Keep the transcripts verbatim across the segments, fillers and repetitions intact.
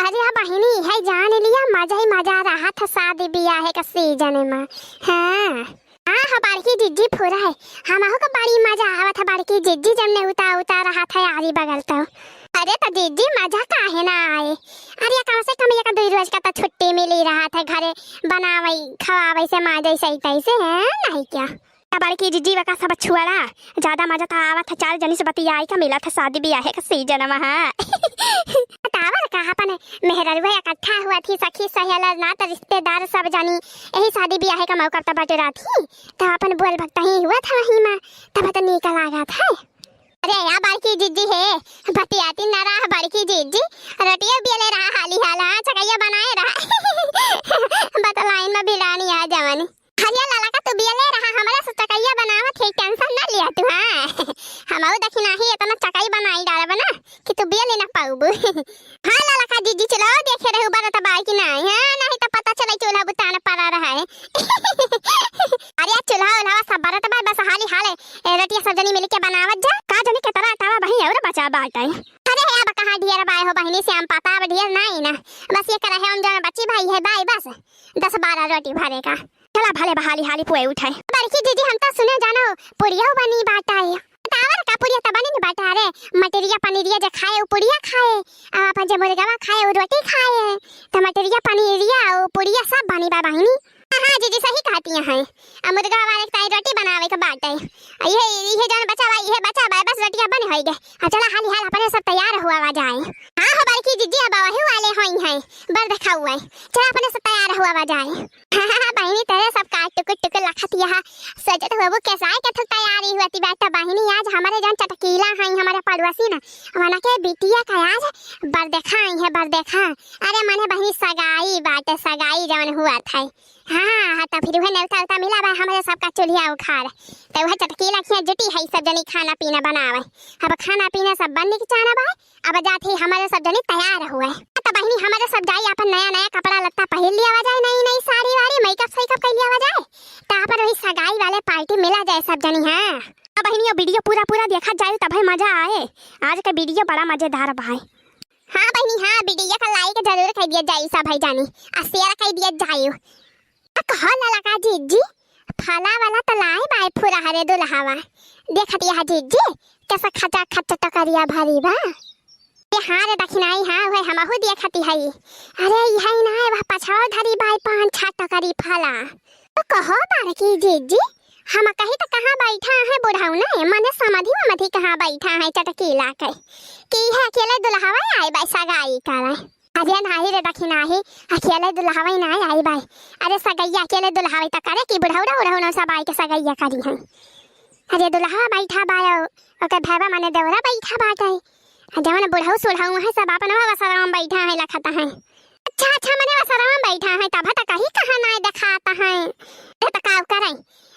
अरे बहिनी, है जान लिया, मजा ही मजा रहत है शादी बियाहे का सीजन में। हाँ। हाँ, हाँ, बड़की जिज्जी फुरा है। हमहू का बड़ी मजा आवत है बड़की जिज्जी, जब नेउता उता रहत है आरी बगल तो। अरे तो जिज्जी मजा काहे ना आए? अरे कम से कम एक दुई रोज का तो छुट्टी मिली रहत है, घरे बनावई, खवावई से माजई सही तैसे है, नहीं क्या? आ बड़की जिज्जी वका सब छुआरा, ज्यादा मजा त आवत है, चार जनी से बतियाई का मिलत है शादी बियाहे का सीजन में, हाँ। बतावर का अपन मेहररुआ इकट्ठा हुआ थी, सखी सहेलर नात रिश्तेदार सब जनी, यही शादी बियाहे का मौका त बटुरा थी, त अपन बोल भक्ता ही हुआ था वही में, तब त नीक लागत है। अरे या बड़की जिज्जी है, बतियाती न रहा बड़की जिज्जी, रोटिया बेले रहा हाली हाला, चकैया बनाए रहा। बतलाइन में भिड़ानी आ जवानी। हरिया लाला का तू बियले रहा, हमरा से चकैया बनावत है, tension ना लिया तू, हाँ। हमहू देखी नाही इतना चकई बनाई डालब ना कि तू बियले ना पाउबू। हाँ लाला का जिज्जी चुल्हा देखे रहू बरत बाय कि नाही, हाँ, नाही तो पता चले चूल्हा बुतान पड़ा रहा है। अरे चूल्हा उल्हा सब बरत बाय, बस हाली हाले ए, रोटिया सब जनी मिलके बनावत जा, का जनी के तरह आटावा बही और बचा बाटे। अरे अब कहाँ ढेर बाय हो बहिनी, श्याम पाता अब ढेर नाही ना, बस ये करे है हम जन बची भाई है बाय बस। दस बारह रोटी भरे का। चला भले बहाली हाली पुए उठाए। बड़की दीदी, हम तो सुने जानो पुड़िया बनी बाटा है। तावर का पुड़िया तो बनी नहीं बाटा रे। मटेरिया पनीरिया जे खाए, वो पुड़िया खाए। आ, अपन जे मुर्गवा खाए, वो रोटी खाए। तो मटेरिया पनीरिया, वो पुड़िया सब बनी बा बहिनी। हाँ, हाँ, जीजी सही कहती हैं। आ मुर्गवा वाले के ताई रोटी बनावे के बाटे। आ ये, ये जौन बचा बा, ये बचा बा, बस रोटियां बन होई गए। आ चला हाली हाल अपने सब तैयार हुआ वा जाए। हाँ हो बड़की जीजी, अब वही वाले होई हैं। बर देखा हुआ है। चला अपने सब तैयार हुआ वा जाए। बहिनी, तेरे सब का टुकुर टुकुर लखत यहाँ सजत होबू, कैसा है के तैयारी हुआ ती बेटा। बहिनी, आज हमारे जौन चटकीला हैं, हमारे पड़ोसी ना, वना के बिटिया का आज बर देखा आई है, बर देखा। अरे मने बहिनी, सगाई बाटे, सगाई जौन हुआ था। हाँ, हाँ, तो फिर वह नेवता उता मिला बा, हमारे सबका चूल्हा उखाड़। तो वह चटकीला खिया जुटी है, सब जनी खाना पीना बनावे। अब खाना पीना सब बन के चाना बा, अब जात ही हमारे सब जनी तैयार हुए। तो बहिनी, हमारे सब जाई अपन नया नया कपड़ा लत्ता पहिर लिया जाए, नई नई साड़ी वाड़ी, मेकअप सेकअप कर लिया जाए, तो अपन वही सगाई वाले पार्टी मिला जाए सब जनी। हाँ, अब बहिनी, ये वीडियो पूरा पूरा देखा जाए, तब मजा आए। आज का वीडियो बड़ा मजेदार बा। हाँ बहिनी, हाँ, वीडियो का like जरूर कर दिया जाए सब भाई जानी, आ share कर दिया जाए। आ कहो ललका जीजी, फला वाला तो लाए बाय फुरहरे दुल्हावा। देखत यहाँ जीजी, कैसा खचा खच टकरिया भरी बा। ए हाँ रे दखिनाई, हाँ, उहे हमहू देखती हई। अरे, इहै ना, वह पछवा धरी बाय पाँच छह टकरी फला। तो कहो बड़की जीजी, हम कही तो कहाँ बैठा है बुढ़ऊ ने, मने समधी वमधी कहाँ बैठा है चटकीला के, कि इहे अकेले दुल्हावा आए बाय सगाई करे। अरे नाही रे दखिनाही, अकेले दुल्हावा ही ना आई बाय। अरे सगैया अकेले दुल्हावा ही तो करे कि बुढ़ौरा उढ़ौना सब आई के सगैया करी हैं। अरे दुल्हावा बैठा बाय, ओकर भैवा मने देवरा बैठा बाटे। आ जवन बुढ़ऊ सुढ़ऊ है सब अपन वसरवा में बैठा है लखत है। अच्छा अच्छा, मने वसरवा में बैठा है तब तो कहीं कहाँ ना देखात है। अरे तो का करे,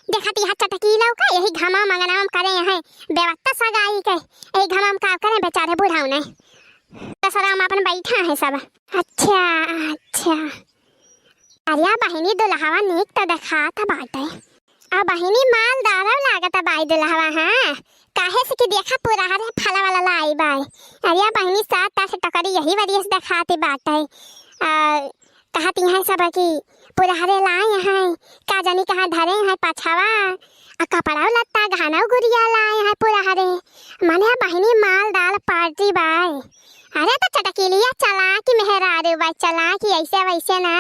देखत यहाँ चटकीला का यही घमा मंगना में करे हैं व्यवस्था सगाई के, यही घमा में का करे बेचारे बुढ़ऊ ने। ससुरा में अपन बैठा है सब। अच्छा, अच्छा। अरे बहिनी, दुल्हवा नीक तो देखात बाटे। आ बहिनी, मालदार लागत बाय दुल्हवा, हाँ। काहे से कि देखा, पुरहरे फला वाला लाई बाय। अरे बहिनी, सात आठ टकरी यही वरियस देखाती बाटे। आ, कहती हैं सब कि पुरहरे लाए हैं, का जानी कहाँ धरे हैं पछवा, आ कपड़ा लत्ता गहना गुरिया लाए हैं पुरहरे। मने बहिनी माल दाल पार्टी बाय। अरे तो चटकीलिया चला कि मेहरारू बाय, चला कि ऐसे वैसे ना,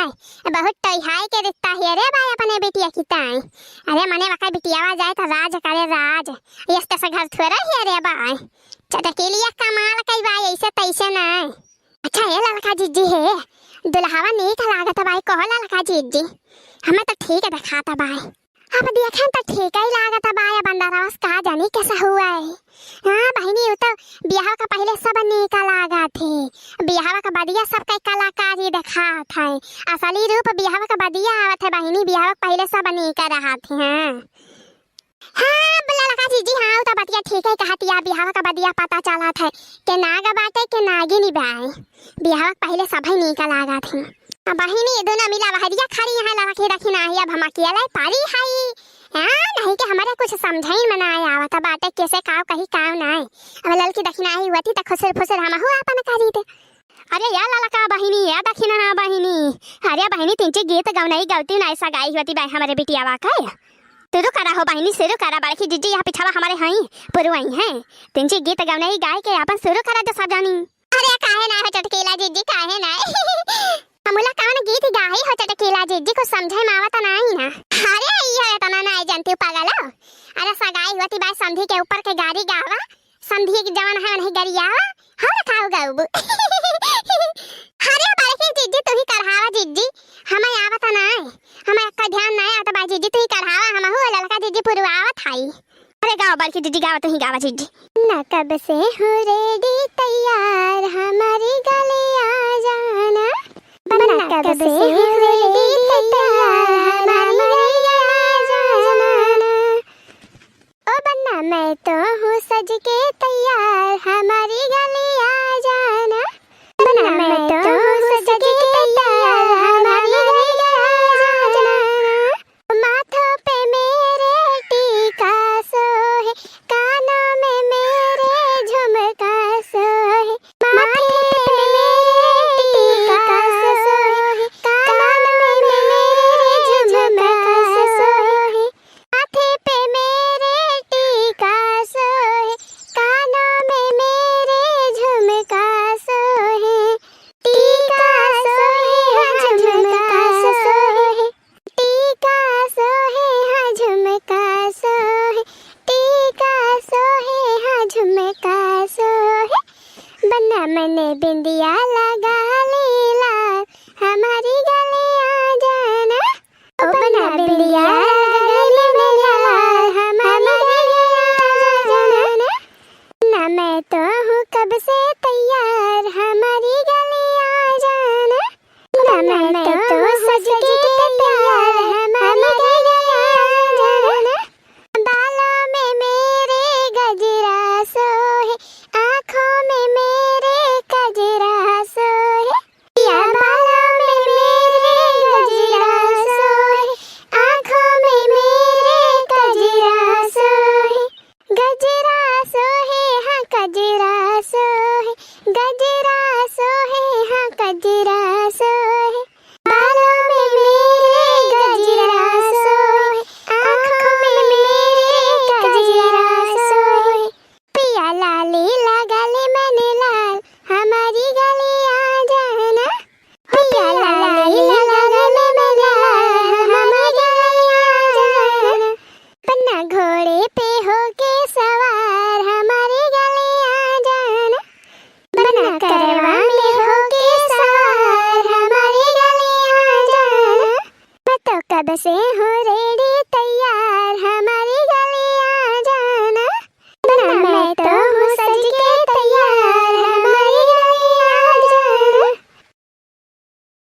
बहुत टोहाई के रिश्ता है रे बाय अपने बिटिया की ताई। अरे मने वका बिटियावा जाए तो राज करे राज, यस तस घर थोड़ा है रे बाय। चटकीलिया कमाल कई बाय, ऐसे तैसे ना। अच्छा ए ललका जीजी हे, दुल्हवा नीक लागत बाय, कहो ललका जीजी, हमें तो ठीक देखात बाय। अब देखें तो ठीक ही लागत बाय, अब अंदरवा से का जानी कैसा हुआ है। हाँ बहिनी, उ तो बियाह का पहिले सब नीक लागत है, बियाह का बदिया सब कई कलाकारी देखात है, असली रूप बियाह का बदिया आवत है बहिनी, बियाह का पहिले सब नीक रहत है। हाँ। हाँ, ललका जीजी, हाँ, उ तो बतिया ठीक है कहतिया, बियाह का बदिया पता चलत है, के नाग बाटे, के नागिनी बाय। बियाह पहिले सभई नीक लागत है। अब बहिनी, दोनों मिला बहरिया खड़ी हैं, ललकी दखिनाही, अब हम अकेले परी हई। हाँ, नहीं के हमारे कुछ समझाइन में ना आवत बाटे, कैसे काव कही काव ना। अब ललकी दखिनाही हुआ थी तो खुसुर फुसुर हमहू आपन करी थे। अरे या ललका बहिनी, या दखिनहा बहिनी, अरे बहिनी, तिनची गीत गवनई गवती नाई सगाई होती बाय हमरे बिटियावा के। शुरू करा हो बहिनी, शुरू करा। बड़की जिज्जी यहाँ पिछवा हमरे हई, पुरवई हैं। तिनची गीत गवनई गाय के आपन शुरू करा दे सब जानी। अरे काहे ना हो चटकीला जिज्जी, काहे ना? हमला कवन गीत गाई हो चटकीला जिज्जी, कुछ समझे में आवत नाई ना। अरे इहो एतना नाई जनती पागल हो। अरे सगाई होती बाय समधी के ऊपर के गारी गावा, समधी के जवन है नहीं गरियावा, हम खाओ गाउब। अरे बड़की जिज्जी तू ही कढ़ावा जिज्जी, हमें आवत नाई, हमें का ध्यान नाई आवत बा जिज्जी, तू ही कढ़ावा, हम हो ललका जिज्जी पुरवावत हई। अरे गाओ बड़की जिज्जी गावा, तू ही गावा जिज्जी। ना कब से हूँ रेडी तैयार, हमारी गली आ जाना। बना कब से हूँ रेडी तैयार, हमारी गली आ जाना। ओ बन्ना मैं तो हूँ सज के तैयार, हमारी गली आ जाना। बन्ना मैं तो हूँ सज के तैयार, हमारी गली आ जाना। माथों पे मेरे टीका सोहे, कानों में मेरे झुमका सोहे। माथे पे मेरे टीका सोहे, कानों में मेरे झुमका सोहे। माथे पे मेरे टीका सोहे, कानों में मेरे झुमका सोहे। टीका सोहे, हाँ, झुमका सोहे। टीका सोहे, हाँ, झुमका सोहे। टीका सोहे, हाँ, झुमका सोहे। बन्ना मने बिंदिया लगा लीला, हमारी गली आ जाना। ओ बन्ना बिंदिया गले में लगा, हमारी गली आ जाना। ना मैं तो हूँ कब से तैयार, हमारी गली आ जाना। ना मैं तो सज के तैयार, हमारी गली आ जाना। बालों में मेरे गजरा सोहे, आँखों में मेरे कजरा सोहे। या बालों में मेरे गजरा सोहे, आँखों में मेरे कजरा सोहे। गजरा सोहे, हाँ, गजरा सोहे, गजरा सोहे, हाँ, गजरा सोहे। बालों में मेरे गजरा सोहे, आँखों में मेरे कजरा सोहे। पिया लाली लगाले मैंने लाल, हमारी गली आ जाना। पिया लाली लगाले मैंने लाल, हमारी गली आ जाना। बन्ना घोड़े पे होके सवार, हमारी गली आ जाना। बन्ना करवा में होके सवार, हमारी गली आ जाना। मैं तो कब से हूँ रे